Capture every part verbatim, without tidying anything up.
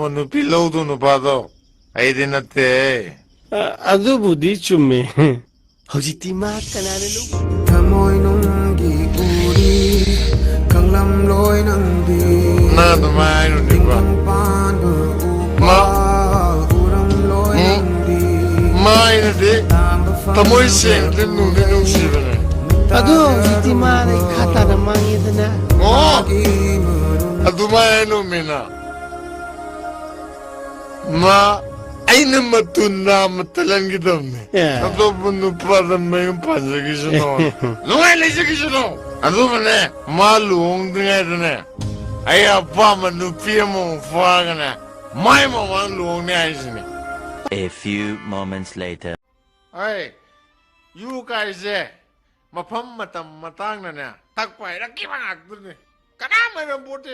ꯅꯨꯄꯤ ꯂꯧꯗꯧ ꯅꯨꯄꯥꯗꯣ ꯑꯩꯗꯤ ꯅꯠꯇꯦ꯫ ꯑ, ꯑꯗꯨꯕꯨꯗꯤ ꯆꯨꯝꯃꯦ꯫ ꯍꯧꯖꯤꯛꯇꯤ ꯃꯥ ꯀꯅꯥꯅ ꯂꯧ- ꯊꯃꯣꯏꯅꯨꯡꯒꯤ ꯎꯔꯤ ꯀꯪꯂꯝꯂꯣꯏ ꯅꯪꯗꯤ꯫ ꯅꯪ ꯑꯗꯨꯃꯥꯏꯅ ꯍꯥꯏꯅꯨꯅꯦ, ꯕꯥ꯫ ꯇꯤꯡꯈꯪ ꯄꯥꯟꯕ ꯃꯥ, ꯎꯄꯥꯜ ꯎꯔꯝꯂꯣꯏ ꯎꯝ, ꯅꯪꯗꯤ꯫ ꯃꯥ ꯑꯩꯅꯗꯤ ꯊꯃꯣꯏ ꯁꯦꯡꯅꯗꯤ ꯅꯨꯡꯗꯤ ꯅꯨꯡꯁꯤꯕꯅꯦ꯫ ꯑꯗꯣ ꯍꯧꯖꯤꯛꯇꯤ ꯃꯥ ꯏꯈꯥ ꯇꯥꯅ ꯃꯥꯡꯉꯦꯗꯅ꯫ ꯑꯣ! ꯑꯗꯨꯃꯥꯏꯅ ꯍꯥꯏꯅꯨꯃꯤ ꯅꯪ꯫ ꯃꯥ ꯑꯩꯅ ꯃꯇꯨ ꯅꯥꯝꯃ ꯇꯠꯍꯟꯈꯤꯗꯕꯅꯦ꯫ ꯑꯦ꯫ ꯑꯇꯣꯞꯄ ꯅꯨꯄꯥꯗ ꯃꯌꯨꯝ ꯄꯥꯟꯖꯈꯤꯁꯅꯣ꯫ ꯅꯨꯡꯉꯥꯏ ꯂꯩꯖꯈꯤꯁꯅꯣ꯫ ꯑꯗꯨꯒꯅꯦ, ꯃꯥ ꯂꯨꯍꯣꯡꯗ꯭ꯔꯤꯉꯩꯗꯅꯦ, ꯑꯩ ꯑꯄꯥꯝꯕ ꯅꯨꯄꯤ ꯑꯃꯃꯨꯛ ꯐꯥꯔꯒꯅꯦ, ꯃꯥꯏ ꯃꯃꯥꯡ ꯂꯨꯍꯣꯡꯅꯤ ꯍꯥꯏꯁꯤꯅꯦ꯫ A few moments later. ꯑꯩ ꯌꯨ ꯀꯥꯏꯁꯦ ꯃꯐꯝ ꯃꯇꯝ ꯃꯇꯥꯡꯅꯅꯦ ꯊꯛꯄ ꯍꯩꯔꯛꯈꯤꯕ ꯉꯥꯛꯇꯅꯦ꯫ ꯀꯅꯥꯝ ꯍꯩꯔꯝꯄꯣꯠꯇꯦ꯫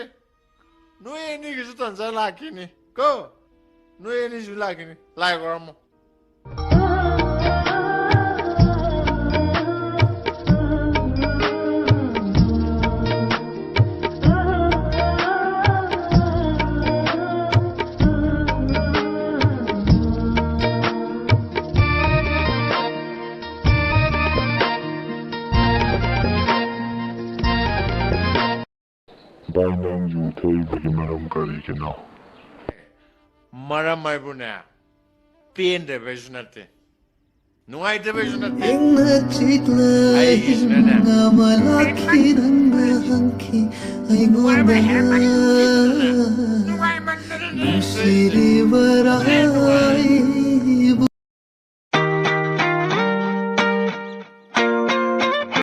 ꯅꯣꯏ ꯑꯅꯤꯒꯤꯁꯨ ꯇꯟꯖꯥ ꯂꯥꯛꯈꯤꯅꯤ ꯀꯣ꯫ ꯅꯣꯏ ꯑꯅꯤꯁꯨ ꯂꯥꯛꯈꯤꯅꯤ꯫ ꯂꯥꯏ ꯈꯣꯏꯔꯝꯃꯣ꯫ ꯚꯥꯏ, ꯅꯪ ꯌꯨ ꯊꯛꯏꯕꯒꯤ ꯃꯔꯝ ꯀꯔꯤꯒꯤꯅꯣ? ꯃꯔꯝ ꯍꯥꯏꯕꯨꯅꯦ, ꯄꯦꯟꯗꯕꯩꯁꯨ ꯅꯠꯇꯦ, ꯅꯨꯡꯉꯥꯏꯇꯕꯩꯁꯨ ꯅꯠꯇꯦ꯫ ꯏꯪꯅ ꯆꯤꯛꯅ ꯑꯩꯒꯤꯁꯤꯅꯅꯦ, ꯏꯪꯅ ꯑꯃ ꯂꯥꯛꯈꯤ ꯅꯪꯅ ꯍꯪꯈꯤ ꯑꯩꯉꯣꯟꯗ꯫ ꯅꯨꯡꯉꯥꯏꯕ ꯍꯦꯟꯃꯟꯈꯤꯗꯅꯅꯦ, ꯅꯨꯡꯉꯥꯏꯃꯟꯗꯅꯅꯦ, ꯅꯨꯡꯁꯤꯔꯤꯕꯔꯥ? ꯍꯦꯟ ꯅꯨꯡꯉꯥꯏ꯫